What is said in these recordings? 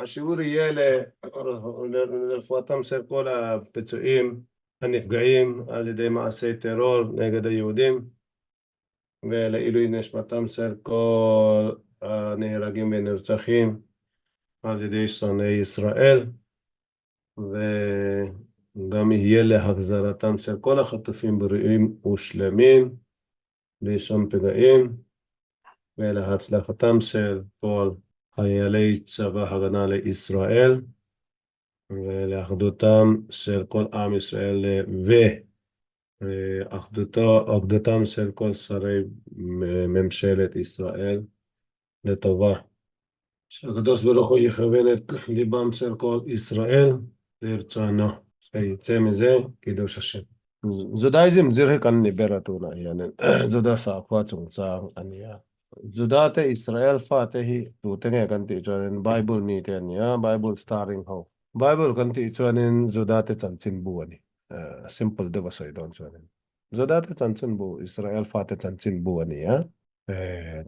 השיעור יהיה לרפואתם של כל הפצועים הנפגעים על ידי מעשי טרור נגד היהודים ולעילוי נשמתם של כל הנהרגים ונרצחים על ידי שונאי ישראל וגם יהיה להחזרתם של כל החטופים בריאים ושלמים בלי שום פגעים ולהצלחתם של כל חיילי צבא הגנה לישראל ולאחדותם של כל עם ישראל ואחדותם של כל שרי ממשלת ישראל לטובה. שהקדוש ברוך הוא יכוון את ליבם של כל ישראל לרצונו, שיצא מזה קידוש השם. Judaism zir hi kan ni ber a tunah hianin Juda sakhua chungchang a ni a. Juda te Israel fate hi tute nge kan tih chuanin Bible mite an ni a, Bible starring ho. Bible kan tih chuanin Juda te chanchinbu a ni, simple deuh a sawi dawn chuanin. Juda te chanchinbu, Israel fate chanchinbu a ni a.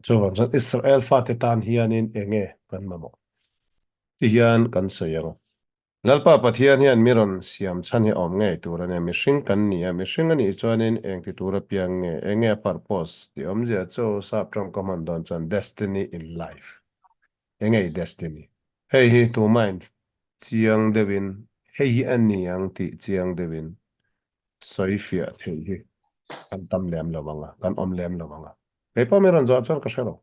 Chuvang chuan Israel fate tan hianin enge kan mamawh ti hian kan sawi ang. Lalpa Pathian hian mi rawn siam chhan hi awm ngei tur a nia, mihring kan ni a, mihring a nih chuanin eng ti tur apiang nge, eng nge a purpose tih awmzia chu sap tawng ka hman dawn chuan destiny in life, eng nge i destiny? Hei hi tumahin chiang deuhin, hei hi a ni ang tih chiang deuhin sawi fiah theih hi kan tam lem lo ang a, kan awm lem lo ang a. Kei pawh mi rawn zawh chuan ka hre lo.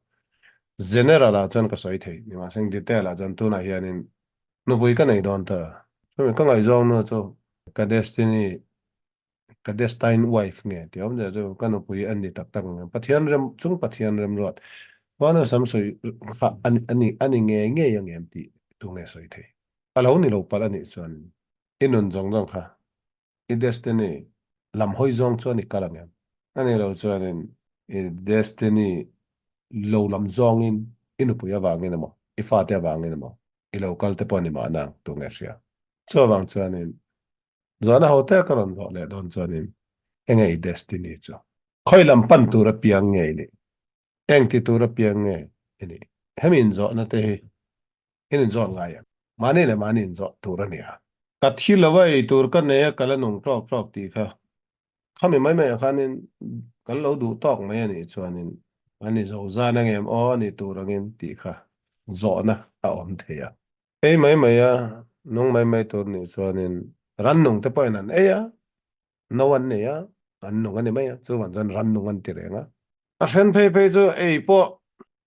General ah chuan ka sawi thei, nimahse detail ah chuan tunah hianin Nupui ka nei dawn ta. Chumi ka ngaihzawng nu chu ka destiny, ka destined wife nge tih awm zia chu ka nupui a ni tak tak ang em. Pathian rem, chung Pathian remruat Huanu Samsui kha a ni a ni ngei ngei ang em tih tu nge sawi thei. A lo ni lo palh a nih chuan i nun zawng zawng kha i destiny lam hawi zawng chuan i kal ang em? A ni lo chuanin i destiny lo lam zawngin i nupui avangin emaw, i fate avangin emaw i lo kal te pawh ni mahna ang tu nge hria. Chu avang chuanin zawhna ho te ka rawn zawh leh dawn chuanin enge i destiny chu? Khawi lam pan tur apiang nge i nih? Eng ti tur apiang nge i nih? Hemi inzawhna te hi in inzawt ngai em? Mahni leh mahni inzawt tur a nia. Ka thi lo a ei tur ka nei a ka la nung tawk tawk tih kha khami mai mai ah khanin kan lo duh tawk mai a nih chuanin a ni zo zan ang em aw a ni tur angin tih kha zawhna a awm thei a. Ei mai mai a nung mai mai tur nih chuanin rannung te pawhin an ei a, no an nei a, an nung a ni mai a, chuvang chuan rannung an ti reng a. A then phei phei chu ei pawh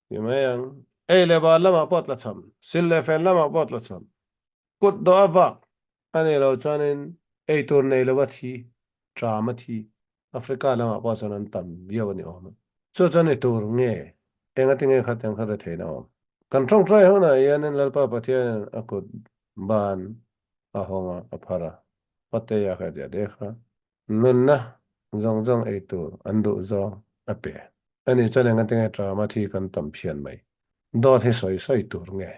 Ti mai ang. Ei leh bar lamah pawh tla cham, sil leh fen lamah pawh tla cham. Kut dawh a vak a nih loh chuanin ei tur nei lo a thi, ṭam a thi. Africa lamah pawh chuan an tam viau a ni awm a. Chu chuan ei tur nge, enga tinge kha tiang kha retheihna a awm. Kan ṭawngṭai hunah hianin Lalpa Pathianin a kut ban a hawng a, a phar a, Patea kha tia dek kha. Nunna zawng zawng ei tur an duh zawng a pe. Ani chuan engatinge ṭama thi kan tam phian mai. Dawt hi sawi sawi tur nge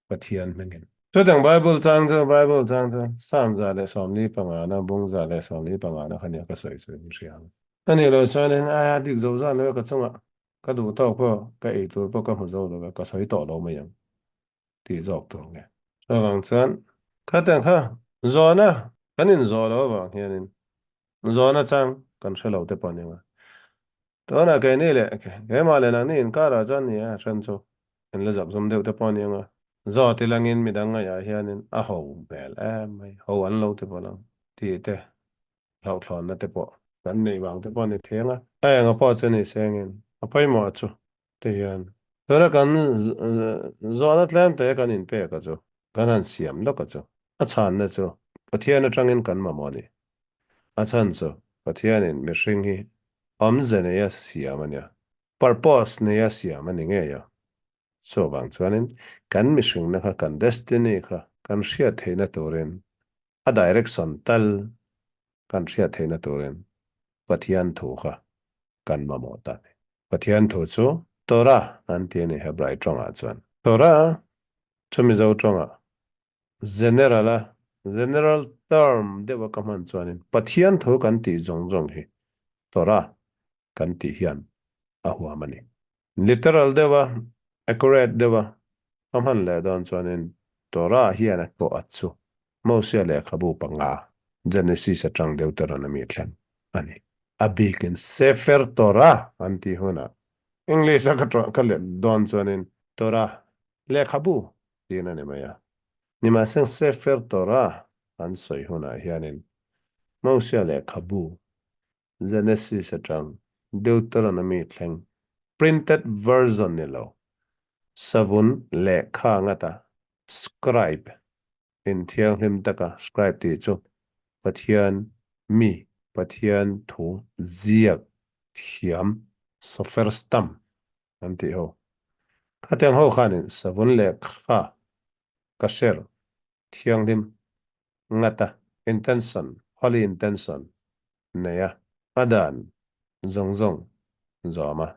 Pathian hmingin. Chutiang Bible chang chu Bible chang chu Psalm 145 na bung 145 na kha nia ka sawi chu in hria ang. Ani lo chuanin aia dik zo zan lo e ka chungah ka duh tawk pawh ka ei tur pawh ka hmu zo lo e ka sawi tawh lo mai ang. tih zawk tur nge. Chuvang chuan khatiang kha zawhna kan inzawh loh avang hianin zawhna chang kan hre lo te pawh a ni ang a. Tunah keini leh keimah leh nangni inkarah chuan ni a then chu in la zapzum deuh te pawh a ni ang a. Zawh ti langin midang ngaihah hianin a ho hmel em mai, ho an lo ti pawh lang tih te hlauhthlawnna te pawh kan neih vang te pawh a ni thei ang a. A enga pawh chu ni sengin a pawimawh chu te hian tuna kan zawhna tlem te kan inpek a chu, kan han siam lawk a chu, a chhanna chu Pathian atangin kan mamawh a ni. A chhan chu Pathianin mihring hi awmze neia siam a nia, purpose neia siam a ni ngei a. Chuvang chuanin kan mihringna kha, kan destiny kha kan hriat theihna turin a direction tal kan hriat theihna turin Pathian thu kha kan mamawh ta a ni. Pathian thu chu Torah an ti a ni Hebrai tawngah chuan. Torah chu Mizo tawngah general a general term deuh a ka hman chuanin Pathian thu kan tih zawng zawng hi Torah kan tih hian a huam a ni. Literal deuh a, accurate deuh a ka hman leh dawn chuanin. Torah hian a kawh at chu Mosia lehkhabu panga, Genesis atang Deuteronomy thleng a ni. A bikin Sefer Torah an tih hunah English a ka let dawn chuanin Torah lehkhabu tiin a ni mai a. Nimahseng Sefer Torah an sawi hunah hianin Mosia lehkhabu Genesis atang Deuteronomy thleng printed version ni lo, savun lehkha ngata scribe in thianghlim taka scribe tih chu Pathian mi, Pathian thu ziak thiam, sofer stam an tih ho. Khatiang ho khanin savun lehkha kasher thianghlim ngata intention, holy intention, nei a, a dan zawng zawng zawm a,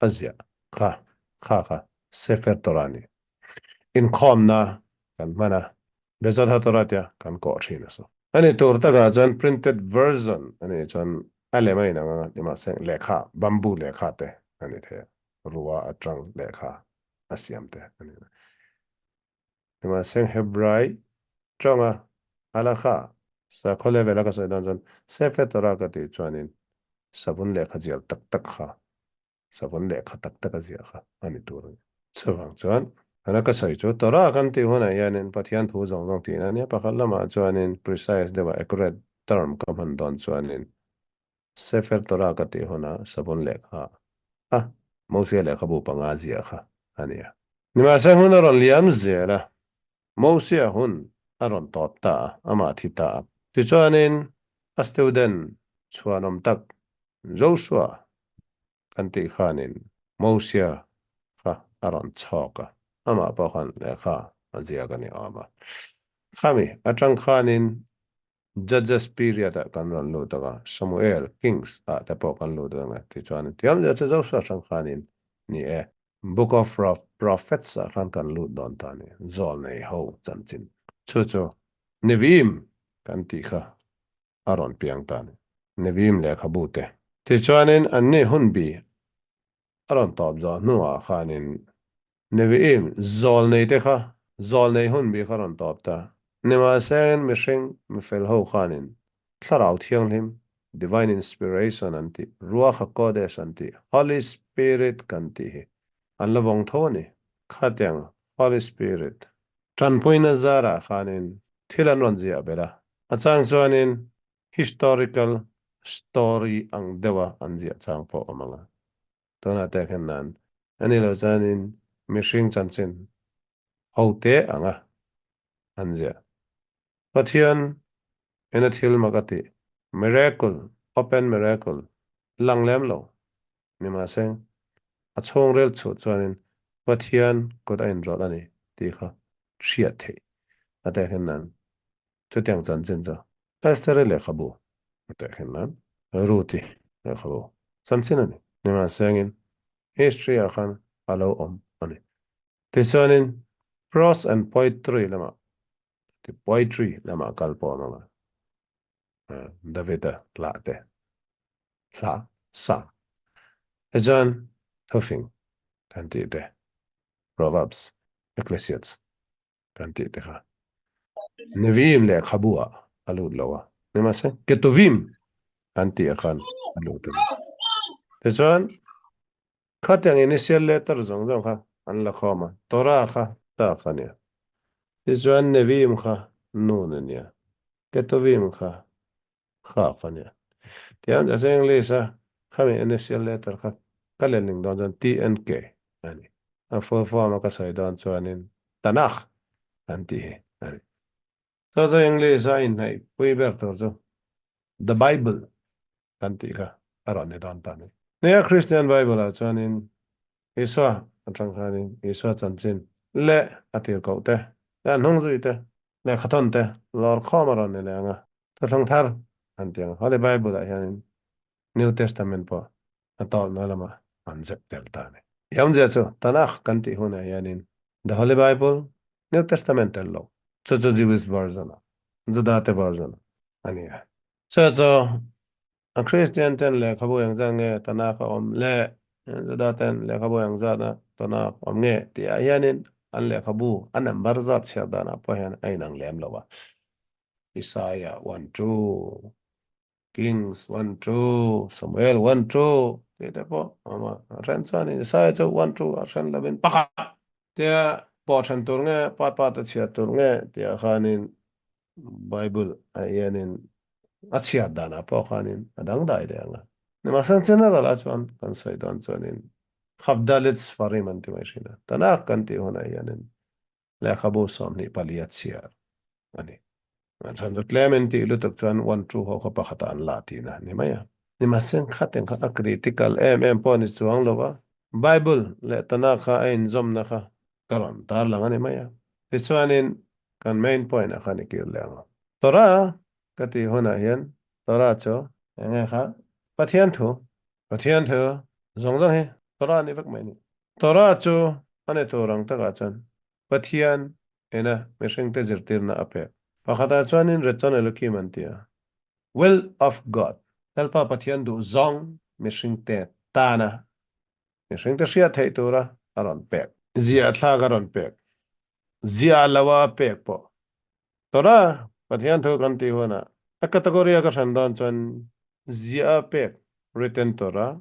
a ziah kha kha kha Sefer Torah ni. Inkhawmna kan hman a, Bezat HaTorah tia kan kawh thin a su. A ni tur takah chuan printed version a nih chuan a lem a inang anga nimahse lehkha, bamboo lehkha te a ni thei a, rua atang lehkha a siam te a ni. Nimahse Hebrai tawnga halakha sakhaw level a ka sawi dawn chuan Sefer Torah ka tih chuanin savun lehkha zial tak tak kha, savun lehkha tak tak a ziah kha a ni tur a ni. Chuvang chuan tuna ka sawi chu Torah kan tih hunah hianin Pathian thu zawng zawng tihna a nia, pakhat lamah chuanin precise deuha accurate term ka hman dawn chuanin Sefer Torah ka tih hunah savun lehkha a Mosia lehkhabu panga ziah kha a ni a. Nimahse hun a rawn liam zel a, Mosia hun a rawn tawp ta a, amah thi ta a. Tichuanin a student chhuanawm tak Joshua kan tih khanin Mosia kha a rawn chhawk a, amah pawh khan lehkha a ziak a ni awm a. Khami atang khanin Judges period ah kan rawn lut ang a, Samuel, Kings, ah te pawh kan lut reng a, tichuan tiam zia chu Joshua hrang khanin ni e. Book of Prophets ah khan kan lut dawn ta a ni, Zawlnei ho chanchin. Chu chu Neviim kan tih kha a rawn piang ta a ni, Neviim lehkhabu te. Tichuanin anni hunbi a rawn tawp zawh hnuah khanin Neviim, zawlnei te kha, zawlnei hun bik a rawn tawp ta. Nimahsengin mihring, mifel ho khanin Thlarau Thianghlim, Divine Inspiration an tih, Ruach HaKodesh an tih, Holy Spirit kan tih hi an la vawng tho a ni. Khatiang Holy Spirit tanpuina zarah khanin thil an rawn ziah belh a, a chang chuanin historical story ang deuha an ziah chang pawh awm ang a. Tunah te khan nan a ni lo chuanin mihring chanchin ho te anga an ziah. Pathian in a thil mak a tih, miracle, open miracle, lang lem lo ni mahse a chhungril chhuh chuanin Pathian kut a inrawlh a ni tih kha hriat theih a teh khan nan Chutiang chanchin chu Esther-i lehkhabu a tehkhin nan Ruth-i lehkhabu chanchin a ni. Nimahsengin history-ah khan a lo awm a ni. Tichuanin prose and poetry lamah poetry lamah kal pawh an awm a, David-a hla te, hla, psalm. Tichuan thufing kan tih te, Proverbs, Ecclesiastes. kan tih te kha Neviim lehkhabu ah a lut lo a, nimahse Ketuvim kan tih ah khan a lut a ni. Tichuan khatiang initial letter zawng zawng kha an la khawm a, Torah kha Taf a nia, tichuan Neviim kha Nun a nia, Ketuvim kha Khaf a nia. Tiang chu English a khami initial letter kha ka letling dawn chuan TNK a ni. A full form a ka sawi dawn chuanin Tanakh an tih hi a ni. Chu chu English a inhnaih pui ber tur chu The Bible kan tih kha a rawn ni dawn ta a ni. Nia Christian Bible ah chuanin Isua atang khanin Isua chanchin leh a tirhkoh te leh a hnung zui te lehkhathawn te lawr khawm a rawn ni leh ang a, Thuthlung Thar an ti ang. Holy Bible ah hianin New Testament pawh a tawlhna lamah an zep tel ta a ni. I awmzia chu Tanakh kan tih hunah hianin The Holy Bible, New Testament tel lo, chu chu Jewish version a, Juda te version a ni a. Chu chu a Christian ten lehkhabu engzat nge Tanakh a awm leh Juda ten lehkhabu engzat a Tanakh awm nge tih ah hianin An lehkhabu a number zat chhiar danah pawh hian a inang lem lo a. Isaiah 1 2, Kings 1 2, Samuel 1 2 tih te pawh a awm a. A then chuanin Isaiah chu 1 2 a then lovin pakhat tia pawh then tur nge pa pa te chhiar tur nge tih ah khanin Bible ah hianin a chhiar danah pawh khanin a dangdai leh ang a. Nimahsela general ah chuan kan sawi dawn chuanin Khabdalit Sfarim an ti mai thin a, Tanakh kan tih hunah hianin lehkhabu 24 a chhiar a ni. A chhan chu tlem in tih lutuk chuan 1 2 ho kha pakhatah an la tihna a ni mai a. Nimahsela khatin kha a critical em em pawh a ni chuang lo va, Bible leh Tanakh kha a inzawmna kha ka rawn tarlang a ni mai a. Tichuanin kan main point ah khan i kir leh ang a. Torah ka tih hunah hian Torah chu eng nge kha? Pathian thu. Pathian thu zawng zawng hi Torah a ni vek mai a ni. Torah chu a ni tur ang takah chuan Pathian ina mihringte zirtirna a pek. Pakhatah chuanin Ratzon Elokim an ti a, Will of God, Lalpa Pathian duh zawng mihringte tana Mihringte hriat theih tura a rawn pek. Ziah thlak a rawn pek. Ziah lo a pek pawh. Torah, Pathian thu kan tih hunah a category a ka hran dawn chuan ziah a pek, written Torah,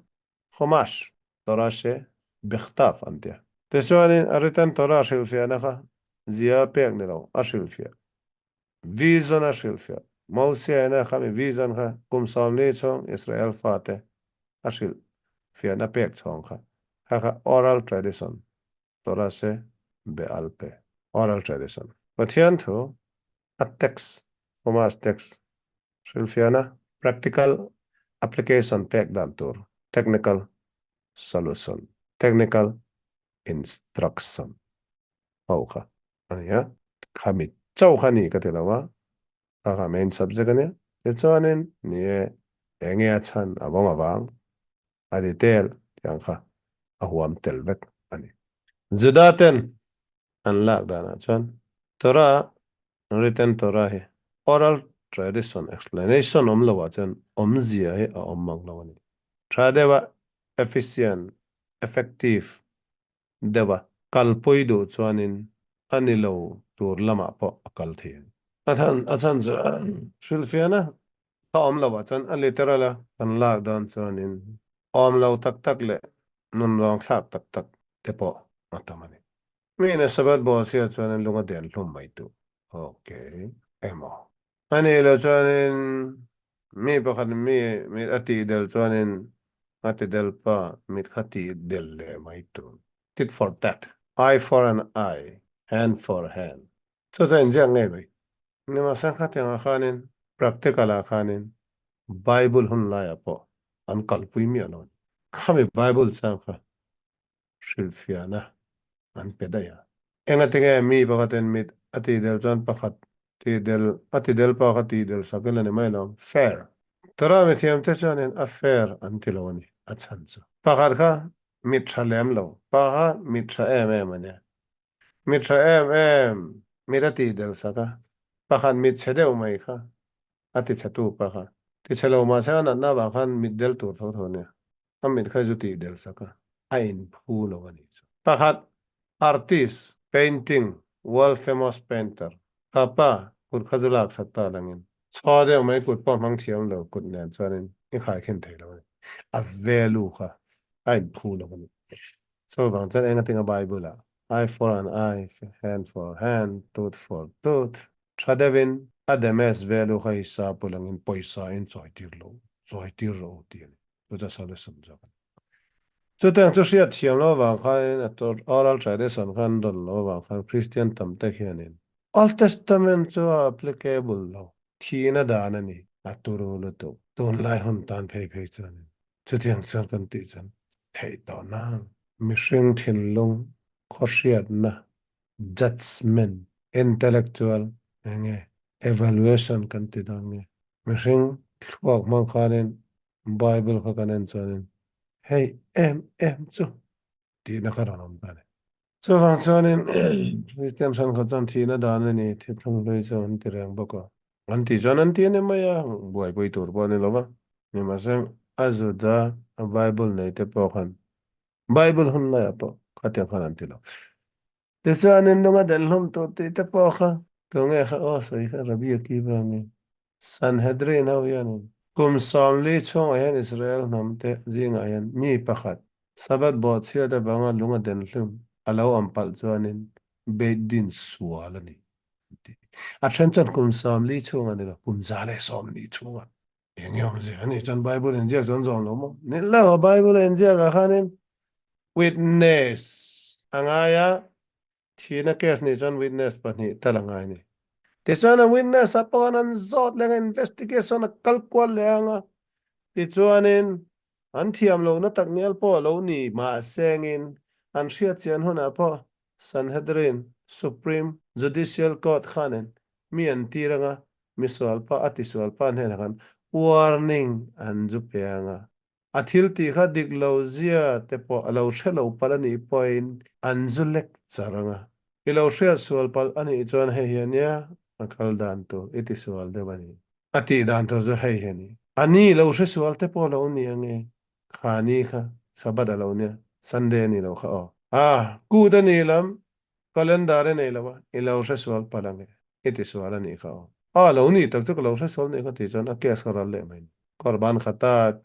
Chumash, Torah she Bikhtav an tia. Tichuanin a written Torah hrilhfiahna kha ziah a pek ni lo, a hrilhfiah. Vision a hrilhfiah. Mosia ina khami vision kha kum 40 chhung Israel fate a hrilhfiahna pek chhawng kha, kha kha oral tradition, Torah se Be'al pe, oral tradition. Pathian thu a text, Chumash text, hrilhfiahna, practical application pek dan tur, technical solution, technical instruction ho kha a ni a, khami chauh kha ni ka ti lo a, kha kha main subject a nia, tichuanin ni e eng nge a chhan a vawng avang a detail tih ang kha a huam tel vek a ni. Juda ten an lak danah chuan Torah, written Torah hi oral tradition explanation awm loah chuan awmzia hi a awm mang lo a ni. Tha deuha efficient, effective deuh a, kalpui duh chuanin a ni lo tur lamah pawh a kal thei ang. A than a chhan chu hrilhfiahna kha awm loh ah chuan a literal a kan lak dawn chuanin awm lo tak tak leh nun rawng thlak tak tak te pawh a tam a ni. Mi ina Sabbath ball chhiar chuanin lung a den hlum mai duh. Okay. Emaw. A nih loh chuanin mi pakhat mi mit a tih del chuanin a ti del pa mit kha tih del leh mai tur. Tit for tat. Eye for an eye, hand for hand. Chu chu a inziak ngei mai. Nimahse khatiangah khanin practical ah khanin Bible hun laiah pawh an kalpui miah lo a ni. Khami Bible chang kha hrilhfiahna an pe daih a. Engatinge mi pakhatin mit a tihdel chuan pakhat tihdel a tidel pa kha tihdel sak ila ni mai lo, fair. Torah mithiamte chuanin a fair an ti lo a ni, a chhan chu. Pakhat kha mit tha lem lo, pa kha mit tha em em a nia. Mit tha em em mit a tihdel sak a, pakhat mit chhe deuh mai kha a tichhetu pa kha tichhe lo mahse a natna avang khan mit del tur tho tho a nia. A mit kha zu tih del sak a, a inphu lo a nih chu. Pakhat, artist, painting, world famous painter, kha pa kut kha zu lak sak ta langin chhaw deuh mai kut pawh hmang thiam lo kut nen chuanin i khaikhin thei lo a ni. A value kha a inphu lo a ni. Chuvang chuan engatinga Bible ah eye for an eye, hand for hand, tooth for tooth tha deuhin a damage value kha hi sa pul angin pawisa in chawi tir lo, chawi tir rawh u tih a ni. Chu chu solution zawk a ni. Chutiang chu hriat thiam lo avang khanin a oral tradition khan dawn lo avang khan Christian tam te hianin Old Testament chu a applicable lo, thihna dan a ni, a turu lutuk. Tunlai hun tan phei phei chuanin Chutiang chuan kan tih chuan theih tawh nang. Mihring thinlung khawhriatna, judgement, intellectual enge evaluation kan ti dawn nge? Mihring thluak hmang khanin Bible kha kan en chuanin hei em em chu tihna kha rawn awm ta a ni. Chuvang chuanin Christian hran kha chuan thihna dan a ni, thithlung hlui chu an ti reng bawk a. An tih chuan an ti a ni mai a, buaipui tur pawh a ni lo va. Nimahse a Juda a Bible nei te pawh khan Bible hun laiah pawh khatiang khan an ti lo. Tichuanin lung a den hlum tur tih te pawh kha tunge kha aw sawi kha Rabbi Akiva nge Sanhedrin ho hianin kum 40 chhungah hian Israel hnam te zingah hian mi pakhat Sabbath bawhchhiat avanga lung a den hlum a lo awm palh chuanin Beit Din sual a ni an ti. A then chuan kum 40 chhungah ni lo kum 140 chhungah. Eng nge awmzia a nih chuan Bible inziak chuan zawm lo maw? Ni lo, Bible inziakah khanin witness a ngai a, thihna case nih chuan witness pahnih tal a ngai a ni. Tichuan a witness ah pawh khan an zawt leh ang a, investigation a kal kual leh ang a, tichuanin an thiam lohna tak ngial pawh a lo ni mahsengin an hriatchian hunah pawh Sanhedrin, Supreme Judicial Court khanin mi an tir ang a, misualpa a tisualpa hnenah khan warning an zu pe ang a, a thil tih kha dik lo zia te pawh a lo hre lo palh a nih pawhin an zu lek char ang a, i lo hriat sual palh a nih chuan hei hi a nia a kal dan tur i tisual deuh a ni. A tih dan tur chu hei hi a ni. A ni lo hre sual te pawh lo ni ang e, kha ni kha Sabbath a lo nia, Sunday a ni lo kha aw. A, kut a ni lam Calendar i nei lo a, i lo hre sual palh ang e, i ti sual a nih kha aw. A lo nih tak chu ka lo hre sual nih kha tih chuan a case kha ral leh mai ni. Korban khatat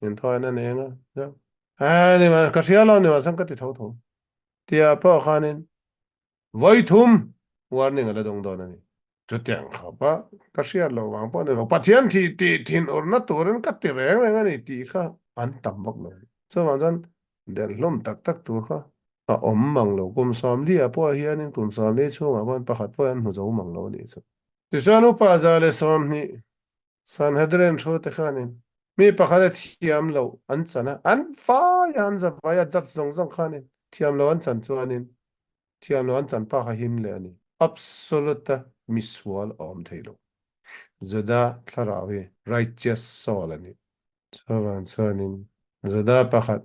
in thawiin a nei ang a, zau. A ni mah, ka hria lo ni mah chuan ka ti tho tho. Tia pawh khanin vawi thum warning a la dawng dawn a ni. Chutiang khawp a, ka hriat loh vang pawh a ni lo. Pathian thih tih thinurna turin ka ti reng reng a ni tih kha an tam vak lo a ni. Chuvang chuan delhlawm tak tak tur kha a awm mang lo. Kum 40 ah pawh hianin kum 40 chhungah pawhin pakhat pawh an hmu zo mang lo a nih chu. Tichuan upa 120 Sanhedrin thu te khanin mi pakhat a thiam loh an chan a, an vai a, an za vai a, judge zawng zawng khanin thiam loh an chan chuanin thiam loh an chan pa kha him leh a ni. Absolute a misual a awm thei lo. Juda thlarau hi righteous soul a ni. Chuvang chuanin Juda pakhat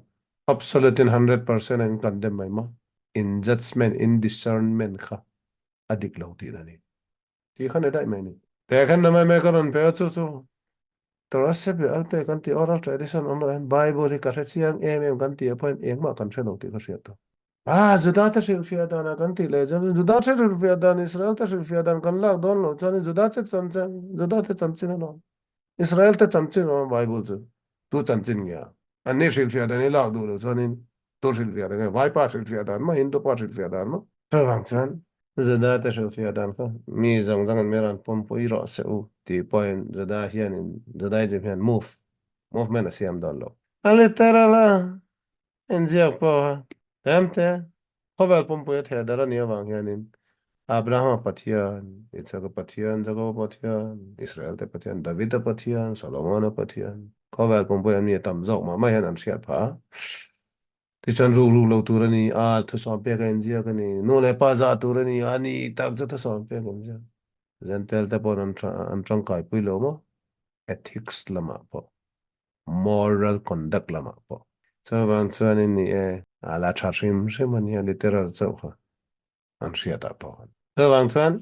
absolute in 100% a in condemn mai maw? In judgement, in discernment kha a dik lo tihna a ni. Tih kha ni daih mai a ni. Teh khan na mai mai ka rawn pe a, chu chu Torah Sefer Al Peh kan tih oral tradition awm loh hian Bible hi ka hre chiang em em kan tih ah pawhin engmah kan hre lo tih ka hriat tawh. Ah, Juda te hrilhfiah danah kan tih leh chuan Juda te hrilhfiah dan, Israel te hrilhfiah dan kan lak dawn loh chuan Juda te chanchin, Juda te chanchin alawm. Israel te chanchin awm Bible chu tu chanchin nge a? An ni hrilhfiah dan i lak duh loh chuanin tu hrilhfiah dan nge? Vaipa hrilhfiah dan maw? Hindu pa hrilhfiah dan maw? Chuvang chuan Juda te hrilhfiah dan kha mi zawng zawng in mi rawn pawmpui rawh se u tih pawhin Juda hianin Judaism hian move movement a siam dawn lo. A literal a Inziak pawha tlemte khawvel pumpui a theh dar a nih avang hianin Abrahama Pathian, Isaka Pathian, Jakoba Pathian, Israelte Pathian, Davida Pathian, Solomona Pathian, khawvel pumpui a mi a tam zawk mah mah hian an hriat phah a. Tichuan ruk ruk lo tur a ni a, thusawm pek a inziak a ni, nu leh pa zah tur a ni a, ni tak chu thusawm pek a inziak. Zentel te paw'n an tangkaipui lo maw? Ethics lamah pawh. Moral conduct lamah pawh. Chuvang chuanin ni e, a la tha hrim hrim a nia literal chauh kha an hriatah pawh khan. Chuvang chuan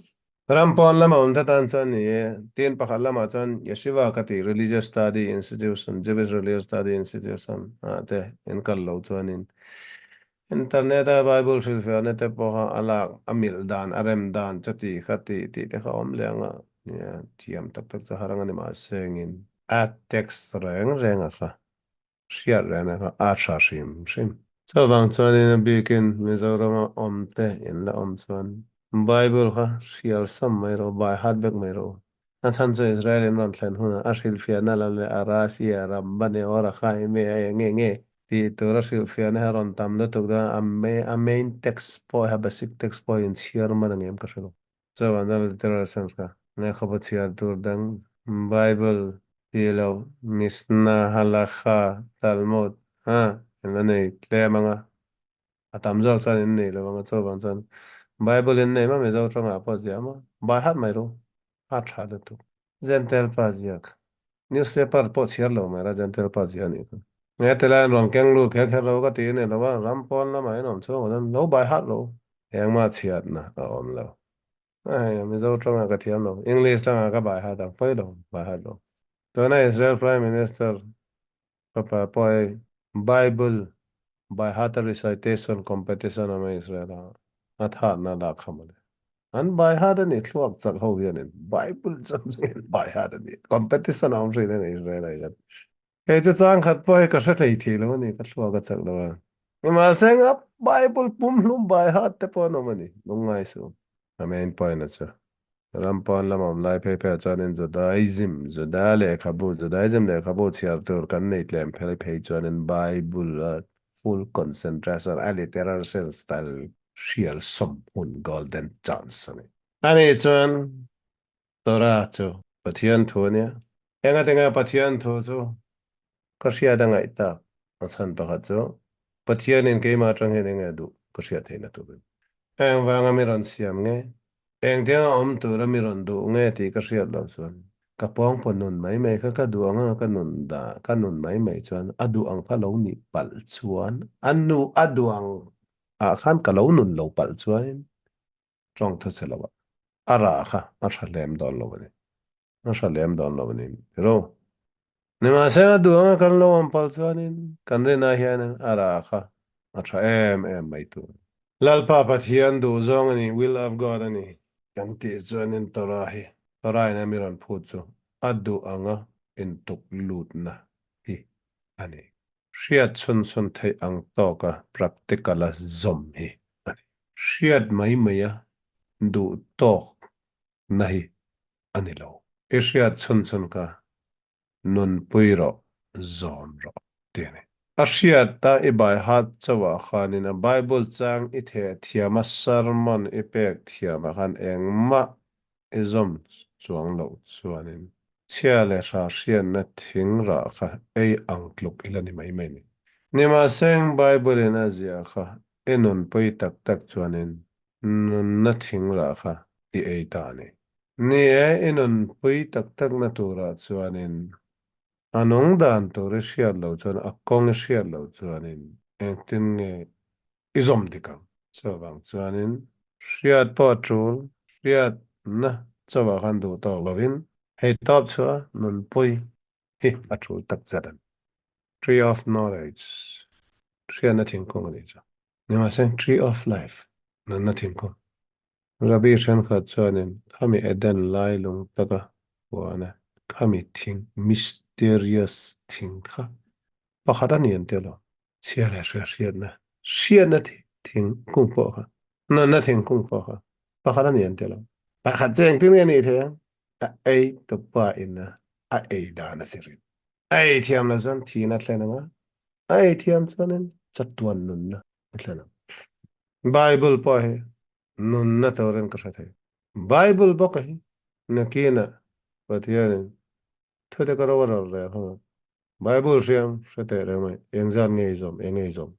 ram pawn lama awm te tan chuan ni e, tin pakhat lamah chuan Yeshiva ka tih religious study institution, Jewish religious study institution ah te in kal lo chuanin internet a Bible hrilhfiahna te pawh kha a lak a milh dan a rem dan chuti kha tih tih te kha awm leh ang a, nia thiam tak tak chu har ang a ni mahse engin A text reng reng a kha hriat reng a kha a tha hrim hrim. Chuvang chuanin a bikin Mizorama awm te in la awm chuan Bible kha hrial sam mai rawh, by heart vek mai rawh u. A chhan chu Israel in rawn thlen hunah a hrilhfiahna lam leh a Rashi, a Ramban, a Orachaime, a eng eng nge tih tur a hrilhfiahna hi a rawn tam lutuk dawn a, a main text pawh hi a basic text pawh hi inchhiar man ang em ka hre lo. Chuan a literal sense kha lehkhabu chhiar tur dang Bible tih loh Mishnah, Halakha, Talmud a in la nei tlem ang a, a tam zawk chuan in nei lo ang a, chuvang chuan Bible in nei mah Mizo tawngah pawh ziah maw bai hat mai ru a tha lutuk. Jentail pa ziak Newspaper pawh chhiar lo mai la Jentail pa ziah a nih kha. Nge ti lai an rawn keng lut kher kher lo ka ti a ni lo a, ram pawn lamah in awm chhung ah chuan lo bai hat lo. Engmah chhiatna a awm lo. Hei Mizo tawngah ka thiam lo, English tawngah ka bai hat ang pawi lo, bai hat lo. Tuna Israel Prime Minister fapa pawh hei Bible by heart recitation competition awm a Israel ah. A thatna lak kha mawle. An by heart a ni thluak chak ho hianin Bible chuan chungin by heart a ni. Competition a awm thin a ni Israel ah hian. Kei chu chang khat pawh hi ka hre thei thei lo a ni, ka thluak a chak lo a. Nimahse nga Bible pumhlum by heart te pawh an awm a ni, lungngai suh. A main point a chu. Ram pawn lam awm lai phei phei ah chuanin Judaism, Juda lehkhabu, Judaism lehkhabu chhiar tur kan nei tlem phei phei chuanin Bible a full concentration, a literal sense tal hrial sawm hun golden chance a ni. Ani chuan Torah chu Pathian thu a nia. Engatinge Pathian thu chu ka hriat a ngaih tak? A chhan pakhat chu Pathianin keimah atang hian enge a duh ka hriat theihna turin. Eng vanga mi rawn siam nge? Engtianga awm tura mi rawn duh nge tih ka hriat loh chuan ka pawngpaw nun mai mai kha ka duh anga ka nun dah ka nun mai mai chuan a duh ang kha lo nih palh chuan a nu a duh ang ah khan ka lo nun lo palh chuanin tawng thu che lo ah a rah kha a tha lem dawn lo a ni. A hra lem dawn lo a ni tiro. Nimahse a duh anga kan lo awm palh chuanin kan rinah hianin a rah kha a tha em em mai tur. Lalpa Pathian duh zawng a ni, will of God a ni kan tih chuanin Torah hi, Torah in a mi rawn phut chu a duh anga intuk lutna hi a ni. Hriat chhun chhun theih ang tawka practical a zawm hi a ni. Hriat mai maia duh tawk na hi a ni lo. I hriat chhun chhun kha nunpui rawh, zawm rawh ti a ni. A hriat a i baihat chauhah khanin a Bible chang i theh thiam a sermon i pek thiamah khan engmah i zawm chuang loh chuanin chhia leh hra hriatna thing rah kha ei ang tluk ila ni mai mai ni. Nimahseng Bible in a ziah kha i nunpui tak tak chuanin nunna thing rah kha i ei ta a ni. Ni e, i nunpui tak takna turah chuanin a nung dan tur i hriat loh chuan, a kawng i hriat loh chuanin engtin nge i zawm dik ang? Chuvang chuanin hriat pawh a tul, hriatna chauhah khan duh tawk lovin hei tawp chhuah nunpui hi a tul tak zet a ni. Tree of Knowledge, hriatna thingkung a nih chu. Nimahse, Tree of Life, nunna thingkung. Rabbi thenkhat chuanin khami Eden lai lung taka huana khami thing, mysterious thing kha pakhat a ni an ti lo. Chhia leh hria hriatna, hriatna thingkung pawh kha, nunna thingkung pawh kha pakhat a ni an ti lo. Pakhat chu engtin nge a nih theih ang? A ei tupa ina a ei dan a zirin. A ei thiam lo chuan thihna a thlen ang a, a ei thiam chuanin chatuan nunna a thlen ang. Bible pawh hi nunna turin ka hre thei. Bible bawk hi nakinah Pathianin thu te ka ro a rel rel hawng a. Bible hriam hre teh reng mai, eng zat nge i zawm, eng nge i zawm,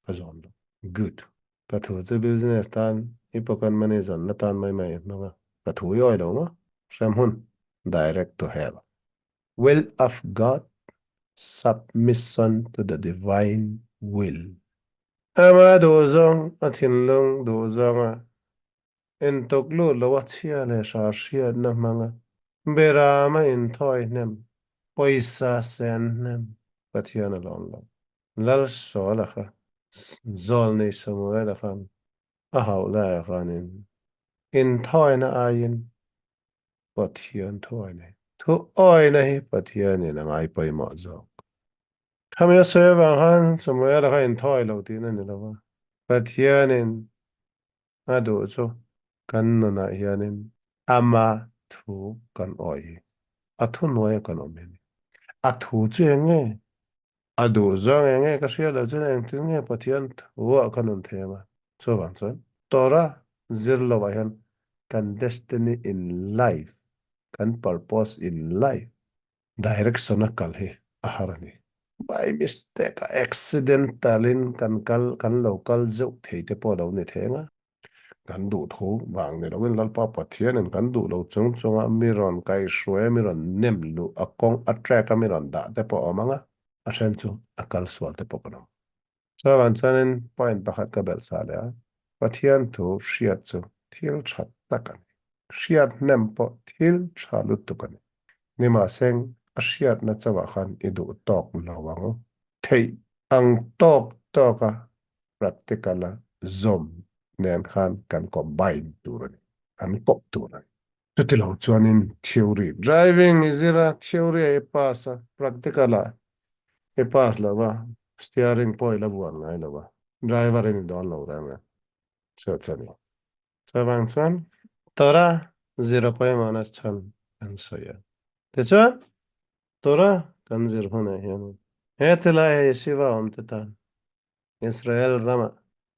ka zawm lo. Good. Ka thu chu business tan i pocket money zawnna tan mai mai i hmang a, ka thu i awi lo maw? Hrem hun, direct to hell. Will of God, submission to the divine will. Ama duhzawng, a thinlung duhzawnga intuk lut lo a chhia leh hra hriatna hmanga berama inthawi hnem, pawisa sen hnem Pathian a lawm lo. Lal Saula kha Zawlnei Samuela khan a hauh laiah khanin inthawina aiin Pathian thuawina hi thuawina hi Pathianin a ngai pawimawh zawk. Khami a sawi avang khan Samuela kha inthawi lo tihna ni lo va, Pathianin a duh chu kan nunah hianin ama thu kan awi hi, a thuhnuaia kan awm hi a ni. A thu chu eng nge? A duh zawng eng nge ka hria loh chuan engtin nge Pathian thuah ka nun thei ang a? Chuvang chuan Torah zir lovah hian kan destiny in life, kan purpose in life direction a kal hi a har a ni. By mistake a accidental in kan kal kan lo kal zeuh thei te pawh a lo ni thei ang a. Kan duh thu vang ni loin Lalpa Pathianin kan duh lo chung chunga mi rawn kaihhruai a, mi rawn nem luh a kawng a track a mi rawn dah te pawh a awm ang a, a then chu a kal sual te pawh kan awm. Chuvang chuanin point pakhat ka belh sa leh a, Pathian thu hriat chu thil tha tak a ni. Hriat hnem pawh thil tha lutuk a ni. Nimahseng a hriatna chauhah khan i duh tawk lo ang u. Theih ang tawk tawka practical a zawm nen khan kan combine tur a ni, kan kawp tur a ni. Chuti lo chuanin theory driving i zir a, theory ah i pass a, practical ah i pass lo va, steering pawh i la vuan ngai lo va, driver i ni dawn lo reng a, chu chu a ni. Chuvang chuan Torah zir a pawimawhna chhan kan sawi a. Tichuan Torah kan zir hunah hianin he tilai hei Shiva awmte tan Israel rama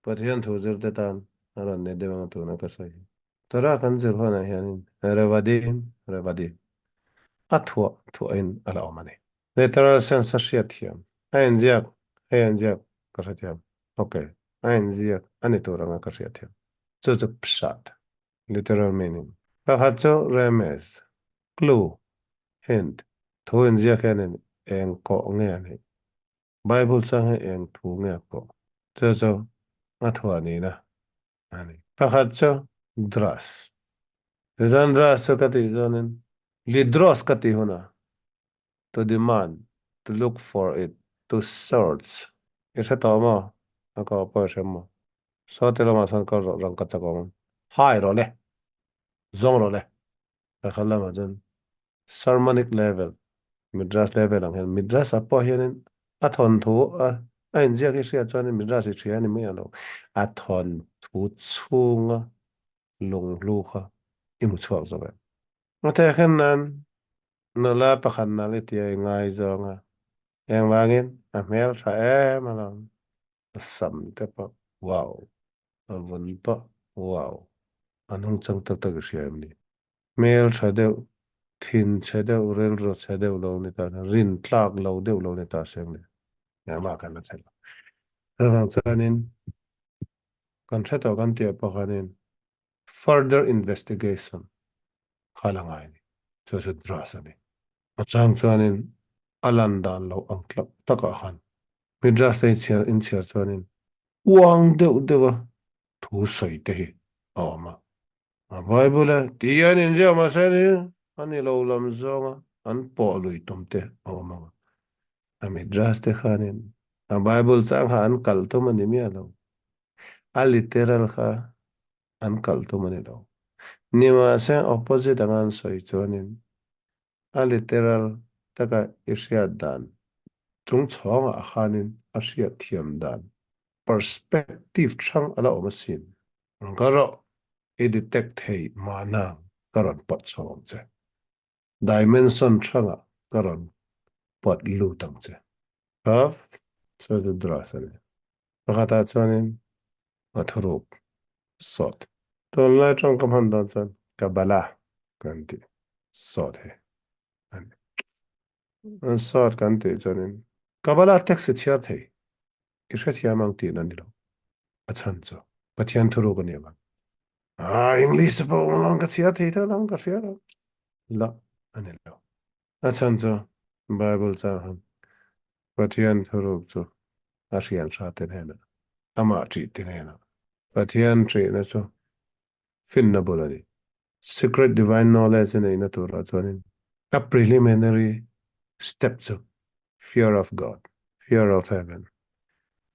Pathian thu zirte tan a rawn ni deuh ang tuna ka sawi hi. Torah kan zir hunah hianin Revadim, Revadim, a thuah thuahin a la awm a ni. Literal sense a hriat thiam. A inziak, hei a inziak ka hrethiam. Ok, a inziak a ni tur anga ka hriat thiam. Chu chu pshat, literal meaning. Pakhat chu remez, clue, hint, thu inziak hianin eng kawh nge a nih? Bible chuan hei eng thu nge pawh chu chu a thuah nihna a ni. Pakhat chu Dras. Tichuan Dras chu ka tih chuanin Lidros ka tih hunah to demand, to look for it, to search i hre tawh maw? A ko pawh i hre maw? Saw ti lamah chuan kal rawh rang ka chak awm. Hai rawh le. Zawng rawh le. Pakhat lamah chuan Sermonic level, Midrash level ang hian Midrash ah pawh hianin a thawnthu a a inziak hi hriat chuanin Midrash i hria a ni mai ang lo. A thawnthu chhunga lunghlu kha i hmu chhuak zo em? A thehkhen nan nula pakhat nalh i tia i ngai zawng a, engvangin a hmel tha em alawm. A sam te pawh wow, a vun pawh wow, a nungchang tak tak i hria em ni? Hmel tha deuh, thin chhe deuh, rilru chhe deuh lo ni ta, rin tlak lo deuh lo ni ta seng le. Engmah kan la chhe lo. Chuvang chuanin kan hre tawh kan tih pawh khanin further investigation kha la ngai a ni. Chu chu drugs a ni. A chang chuanin a lan dan lo ang tlak takah khan mi drugs te inchhiar inchhiar chuanin uang deuh deuha thu sawi te hi a awm a. A Bible a ti hian inziak mahse ni a ni lo lam zawnga an pawh lui tum te a awm ang a. A Midrash te khanin a Bible chang kha an kalh tum a ni miah lo. A literal kha an kalh tum a ni lo. Nimahse opposite anga an sawi chuanin a literal taka i hriat dan chung chhawngah khanin a hriat thiam dan perspective hrang a la awm asin. Ka rawh i detect thei mahna ka rawn pawt chho ang che. Dimension hrangah ka rawn pawt lut ang che. Kha chu chu drugs a ni. Pakhatah chuanin a thuruk sawt. Tunlai tawngkam hman dawn chuan Kabbalah kan tih sawt hi a ni. An sawt kan tih chuanin Kabbalah text i chhiar thei. I hrethiam ang tihna ni lo. A chhan chu Pathian thuruk a ni avang. Ah, English pawh awm lo, ka chhiar thei tho lo, ka hria lo. La a ni lo. A chhan chu Bible chang Pathian thuruk chu a hrian hra te hnenah, amah ṭih te hnenah. Pathian ṭihna chu finna bul a ni. Secret divine knowledge a neihna turah chuanin a preliminary step chu fear of God, fear of heaven,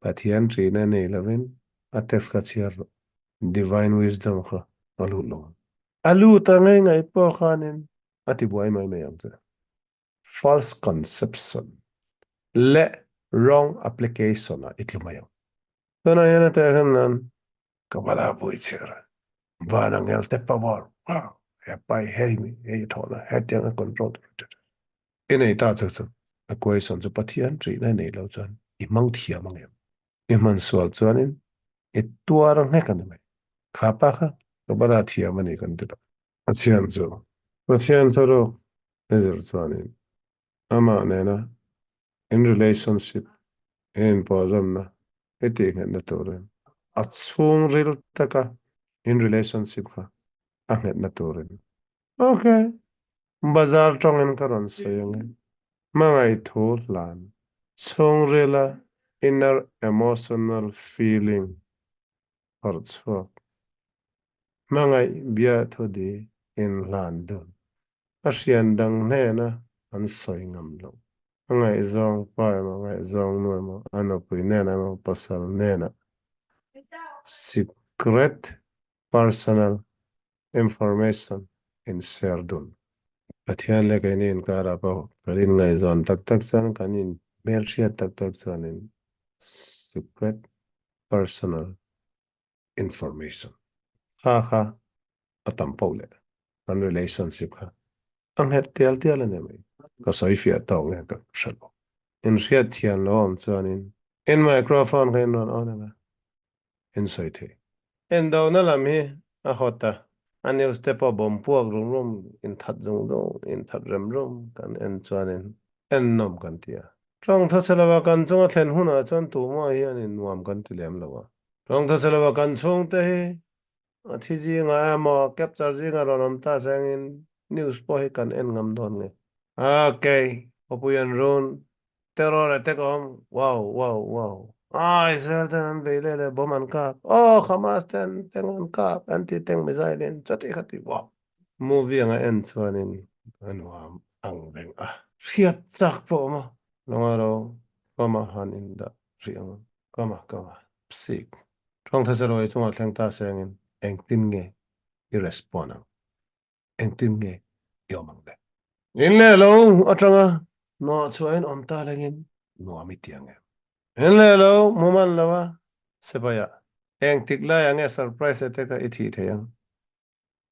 Pathian ṭihna nei lovin a text kha chhiar rawh, divine wisdom kha a lut lo ang. A lut a ngei ngaih pawh khanin a tibuai mai mai ang che. False conception leh wrong application ah i tlu mai ang. Tunah hian a teh khan nan ka bala pui chhiar a, van ang hel te power, wow, he pai hei mi hei thawhna hetiang a control tur i nei ta chu chu a question chu Pathian ṭihna i nei lo chuan i hmang thiam ang em? I hman sual chuanin i tuar nghek a ni mai. Kha pa kha ka bala thiam a ni kan ti lo. Pathian chu Pathian thuruk i zir chuanin amah nena in relationship i inpawhzawmna i tihnghetna turin a chhungril taka in relationship kha a nghetna turin ok bazar tawngin ka rawn sawi ang e hmangaih thu hlan chhungrila inner emotional feeling phawrh chhuak hmangaih biathu di inhlan dun a hrian dang hnena an sawi ngam lo. A ngaihzawng pa emaw, a ngaihzawng nu emaw, a nupui nen emaw, pasal nena sik. Secret personal information in share dun. Pathian leh keini inkarah pawh kan inngaihzawn tak tak chuan kan in hmelhriat tak tak chuanin secret personal information kha kha a tam poh leh kan relationship kha a nghet tial tial a ni mai. Ka sawi fiah tawk nge ka hre lo. Inhriat thian lo awm chuanin in microphone kha in rawn on ang a, in sawi thei. Indona lam hi a hawt a, a news te pawh bawm puak rum rum, inthat zung zung, inthat rem rum kan en chuanin en nawm kan ti a. Tawng tha chhe lova kan chunga thlen hunah chuan tumah hianin nuam kan ti lem lo a. Tawng tha chhe lova kan chhungte hi a thi zingah emaw capture zingah rawn awm ta sengin news pawh hi kan en ngam dawn nge. Okay, khawpui an run Terror attack a awm, wow wow wow. Ah Israel ten an bei leh leh bomb an kap, oh Hamas ten teng an kap an ti teng missile in chuti kha ti wow. Movie anga en chuanin a nuam ang reng a. Hriat chak pawh awm a. Lunga ro kama han in dah rih ang. Kama kama psik. Tawng thasarawi chungah thleng ta sengin engtin nge i respond ang. Engtin nge i awm ang le? In leh lo atanga hnawh chhuahin awm ta lengin nuam i ti ang em? In leh lo mu man lo a, Sipaia, engtik laiah nge surprise attack a i thih thei ang?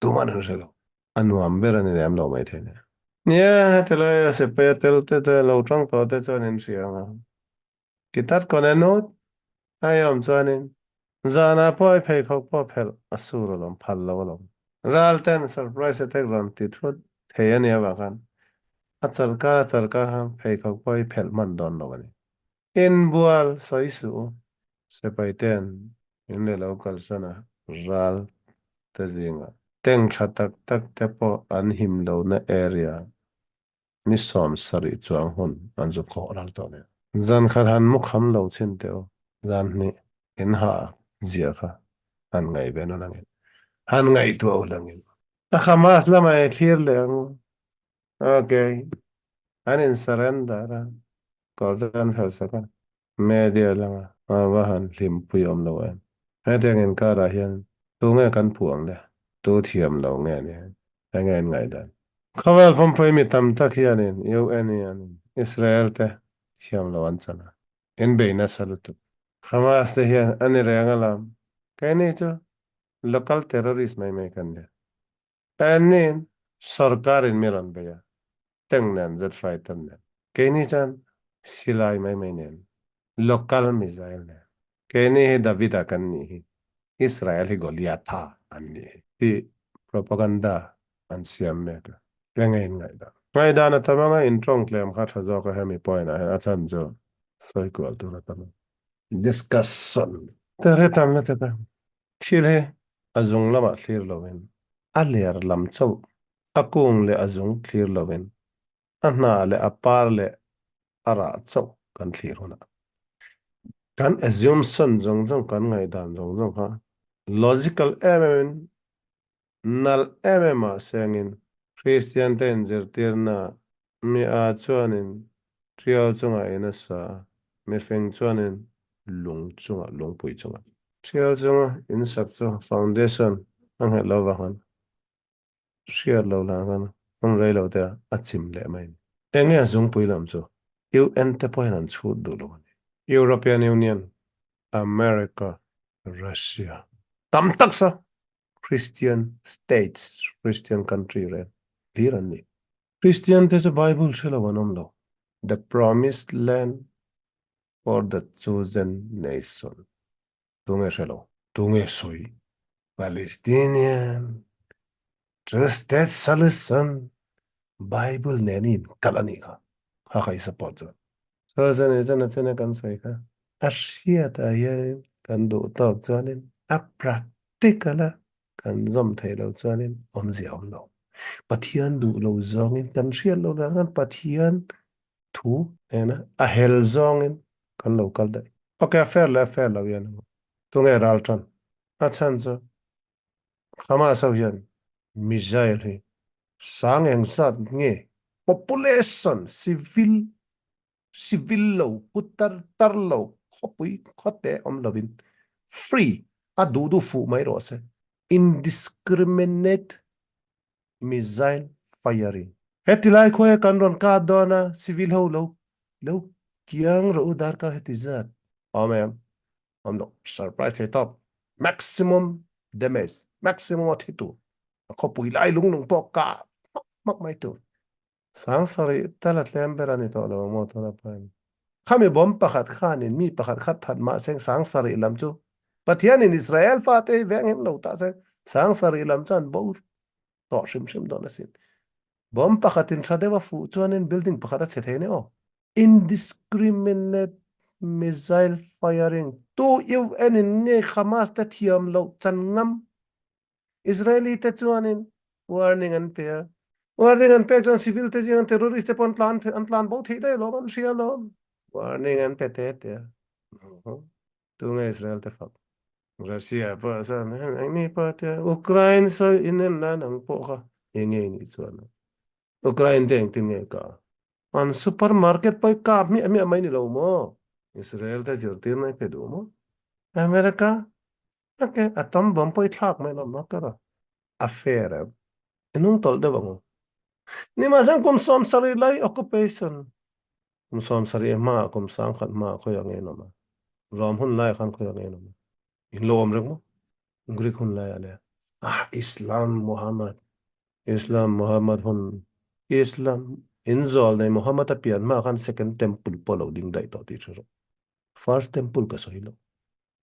Tuman an hre lo. A nuam ber a ni lem lo maithei nia. Nia, heti laia sipaia tel te te lo tang tawh te chuan in hria ang a. Ti tat kawn e nut a i awm chuanin zanah pawh i pheikhawk pawh phelh a sur alawm, phal lo alawm. Ral ten surprise attack rawn ti thut thei a nia vang khan a chawlhkar a chawlhkar khan pheikhawk pawh i phelh hman dawn lo a ni. Inbual sawi suh u. Sipai ten in leh lo kalsan a ral te zingah tank tha tak tak te pawh an him lohna area Ni 70 chuang hun an zu khawh ral tawh nen. Zan khat han mu kham lo chin teh u, zan hnih in ha zia kha han ngaih ve na langin, han ngaihtuah u langin. A Hamas lamah i thlir leh ang u. Ok, an in surrender a, kawr te an phelh sak a. Media langa a va han hlimpui awm lo em. Hetiang inkarah hian tu nge kan phu ang le? Tu thiam lo nge ni? Enge in ngaihdan? Khawvel pumpui mi tam tak hianin UN hianin Israel te thiam lo an chan a, in bei nasa lutuk. Hamas te hian a ni reng a lam. Keini chu local terrorist mai mai kan nia. Anni'n sorkarin mi rawn bei a, tank nen, jet fighter nen. Keini chuan silai mai mai nen, local missile nen. Keini hi Davida kan nih hi, Israel hi Goliatha an nih hi tih propaganda an siam mek a. Enge in ngaihdan? Ngaihdan a tam anga in tawng tlem kha tha zawk a hemi point ah hian a chhan chu sawi kual tur a tam a. Discussion. Te hre tam lutuk a. Thil hi a zung lamah thlir lovin, a ler lam chauh, a kung leh a zung thlir lovin, a hna leh a par leh a rah chauh kan thlir hunah kan assumption zawng zawng, kan ngaihdan zawng zawng kha logical em em in Nalh em em ah sengin Kristian te inzirtirna mi a chuanin Tiau chungah in a sa a, mifing chuanin lung chungah, lungpui chungah. Tiau chunga in sak chu foundation a nghet lo vang an hriat lo lah khan hun rei lo te a chim leh mai a ni. Enge a zungpui lam chu UN te pawhin an chhut duh lo a ni. European Union, America, Russia tam tak sa Christian states, Christian country reng hlir an ni. Christian te chu Bible hre lo an awm lo. The promised land for the chosen nation. Tunge hre lo? Tunge sawi? Palestinian two state solution Bible nen in kalh a nih kha. Kha kha i support chuan. Chosen i chuan a chena kan sawi kha. A hriatah hianin kan duh tawk chuanin a practical a kan zawm theih loh chuanin awmzia a awm lo. Pathian duh lo zawngin kan hriat loh dan khan Pathian thu nena a hel zawngin kan lo kal daih. Ok, a fair leh a fair lo hian tunge ral tan? A chhan chu Hamas ho hian missile hi sang engzat nge population civil civil lo putar tar lo khawpui khawte awm lovin free. A duh duh fuh mai rawh se. Indiscriminate missile firing. Heti lai khawi kan rawn kap dawn a, civil ho lo lo kiang rawh u darkar heti zat. Awm em? Awm lo. Surprise thei tawp. Maximum damage, maximum a thi tur. A khawpui lai lung lung pawh kah hmak hmak mai tur. Sangsarih tal a tlem ber a ni tawh lo ang maw tuna pawhin. Khami bomb pakhat khanin mi pakhat khat that mah seng sangsarih lam chu Pathianin Israel fate hi veng him lo ta seng sangsarih lam chuan bo tawh hrim hrim dawn asin. Bomb pakhatin tha deuh a fuh chuanin building pakhat a chhe thei nia aw. Indiscriminate missile firing tu UN in nge Hamas te thiam loh chan ngam Israeli te chuanin warning an pe a, warning an pek chuan civil te zinga terrorist te pawh an tlan an tlan bo theih daih alawm, an hria alawm. Warning an pe te te a, tunge Israel te fak? Russia pawh chuan engni pawh tia Ukraine sawi inen nan ang pawh kha enge nih chuan Ukraine te engtin nge ka an supermarket pawh i kap hmiah hmiah mai ni lo maw? Israel te zirtirna i pe duh maw? America Ok, a tam bawm pawh i thlak mai lo maw kara? A fair em? I hnung tawlh deuh ang u. Nimahsela kum 70 lai occupation, kum 70 hmaah kum 10,000 hmaah khawi ang en awm a? Rom hun laiah khan khawi ang en awm a? In lo awm reng maw? Greek hun laiah le? Ah, Islam Muhammad, Islam Muhammad hun, Islam in zawl nei Muhammad a pian hmaah khan second temple pawh lo ding daih tawh tih hre rawh. First temple ka sawi lo.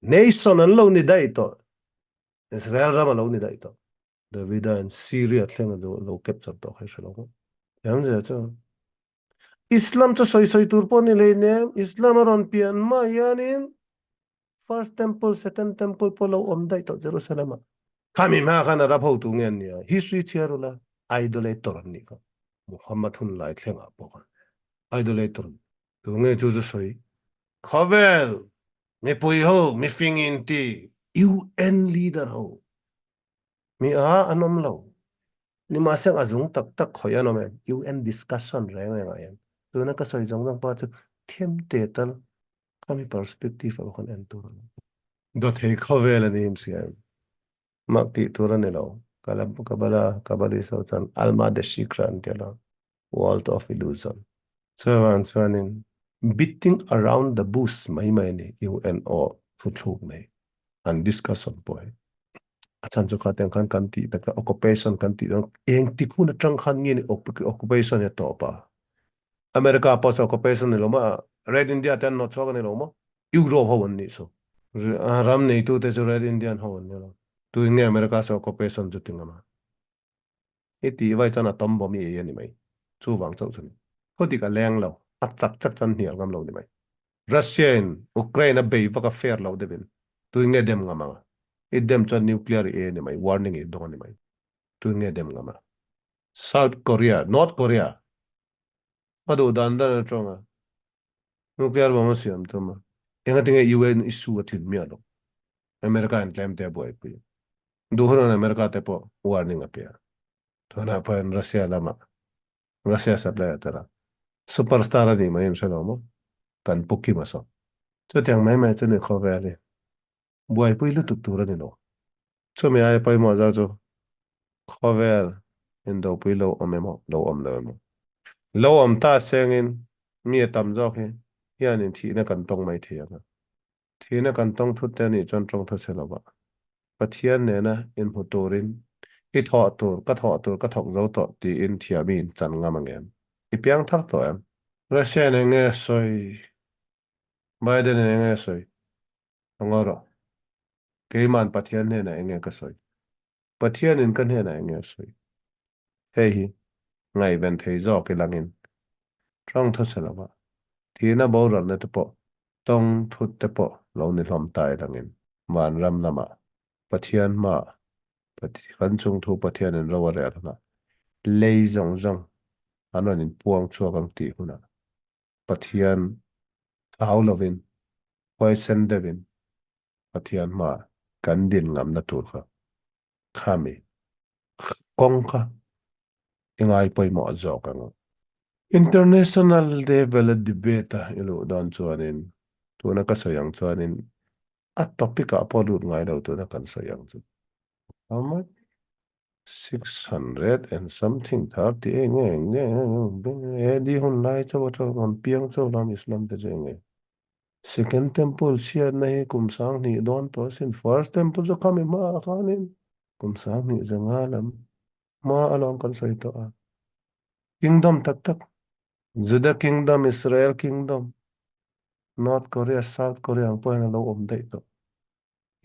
Nation an lo ni daih tawh. Israel ram a lo ni daih tawh. Davida in Syria thleng a lo capture tawh kha i hre lo maw? Thiam zia chu. Islam chu sawi sawi tur pawh ni lei nem. Islam a rawn pian hma hianin First Temple, Second Temple pawh lo awm daih tawh Jerusalem ah. Khami hma khan Arab hotu nge an nia? History chhiar ula idolator an nih kha. Muhammad hun lai thlengah pawh khan idolator an. Tu nge chu chu sawi? Khawvel mipui ho mifing in ti. UN leader ho mi a an awm lo. Nimahseng a zung tak tak khawi an awm em? UN discussion reng reng ah hian tuna ka sawi zawng zawng pawh chu them te tal khami perspective ah khan en tur a ni. Dawthei khawvel a ni him si em? Mak tih tur a ni lo. Kabbalah Kabbalist ho chuan Alma de Shikra an ti alawm. World of Illusion. Chuvang chuanin beating around the bush mai mai a ni UNO thuthluk nei an discussion pawh hi. A chhan chu kha tiang khan kan tih tak a occupation kan tih dawn engtik hun atang khan nge ni occupation hi a tawp a. America pawh chu occupation ni lo maw Red India te an nawt chhuak a ni lo maw? Europe ho an nih chu. Ram neitu te chu Red Indian ho an ni lo. Tuin nge America chu occupation chu ti ngam a? I tih vai chuan a tawm bawm i ei a ni mai. Chuvang chauh chu ni. Thudik a leng lo, a chak chak chuan hnial ngam lo ni mai. Russia in Ukraine a bei vak a fair lo deuh in tuin nge dem ngam ang a? I dem chuan nuclear i ei a ni mai, warning i dawng a ni mai. Tuin nge dem ngam a? South Korea, North Korea a duh dan dan a tawng a, nuclear bomb a siam tum a, engatinge UN issue a tlin miah lo? America in tlem te a buaipui. Duh hunan America te pawh warning a pe a. Tunah pawhin Russia lamah Russia supply a tel a. Superstar a nih mai in hre lo maw? Kan pu Kim a saw. Chutiang mai mai chu ni khawvel hi buaipui lutuk tur a ni lo. Chumi aia pawimawh zawk chu khawvel indopui lo awm emaw lo awm lo emaw. Lo awm ta sengin mi a tam zawk hi hianin thihna kan tawng mai thei ang a. Thihna kan tawng thut te anih chuan tawng tha che lova Pathian nena inhmu turin i thawh tur, ka thawh tur ka thawk zo tawh tiin thiami in chan ngam ang em? I piang thar tawh em? Russia in enge a sawi? Biden in enge a sawi? A ngaw rawh. Keiman Pathian hnenah enge ka sawi? Pathianin ka hnenah enge a sawi? Hei hi ngaihven thei zawk i langin tawng thaw che lova thihna boralna te pawh tawng thut te pawh lo ni hlawm ta i langin vanram lamah Pathian hmaah kan chungthu Pathianin ro a rel hunah lei zawng zawng an rawn inpuang chhuak ang tih hunah Pathian hlau lovin huaisen deuhin Pathian hmaah kan din ngamna tur kha khami kawng kha i ngai pawimawh zawk ang. International level a debate a i luh dawn chuanin tuna ka sawi ang chuanin. A topic ah pawh lut ngai lo tuna kan sawi ang chu. How much? 600 and something 30 nge nge AD hun lai chauh atang rawn piang chauh lam Islam te chu enge Second temple chhiatna hi kum 2000 dawn tawh asin first temple chu khami hma ah khanin kum 2500 lam hma alawm kan sawi tawh a kingdom tak tak Juda kingdom Israel kingdom North Korea South Korea ang pawh hian a lo awm daih tawh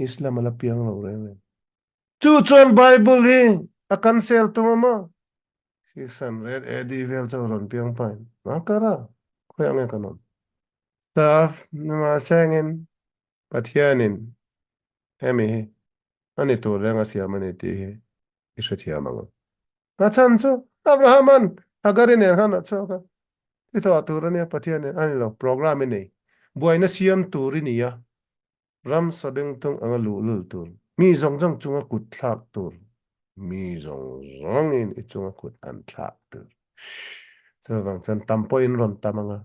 Islam a la piang lo reng reng. Chu chuan Bible hi a cancel tum a maw? 600 AD vel chu rawn piang pain a kar a, khawiah nge kan awm? Staff nimahsengin Pathianin hemi hi a ni tur reng a siam a ni tih hi i hrethiam ang. A chhan chu Abrahama'n Hagari nen khan a chhuak a, i thawh tur a nia Pathianin a ni lo, program i nei, buaina siam tur i ni a, Ram sabengtung anga luhlul tur, mi zawng zawng chunga kut thlak tur, mi zawng zawngin i chunga kut an thlak tur. Chuvang chuan tam pawhin rawn tam anga,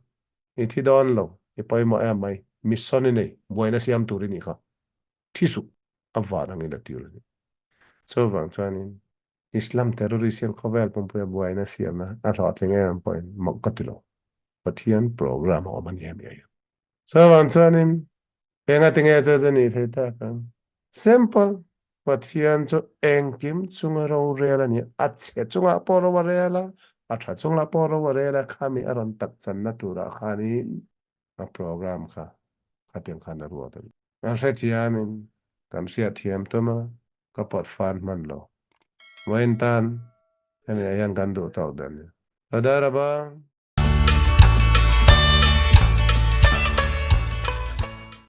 i thi dawn lo, i pawimawh em mai, mission i nei, buaina siam tur i nih kha, thi suh, a van angin a tir a ni. Chuvang chuanin Islam terrorist hian khawvel pumpuia buaina siamna a hlawhtling em pawhin mawh ka ti lo. Pathian program a awm a ni em hian. Chuvang chuanin enga tinge chu chu nih theih tak ang? Simple, Pathian chu engkim chunga rorel a ni. A chhe chungah pawh ro a rel a, a tha chungah pawh ro a rel a, khami a rawn tak channa turah khanin a program kha khatiang khan a ruat a ni. Kan hrethiamin kan hriatthiam tum a, ka pawt fan hman lo. Vawiin tan hemi ah hian kan duh tawk dan ni. Toda raba.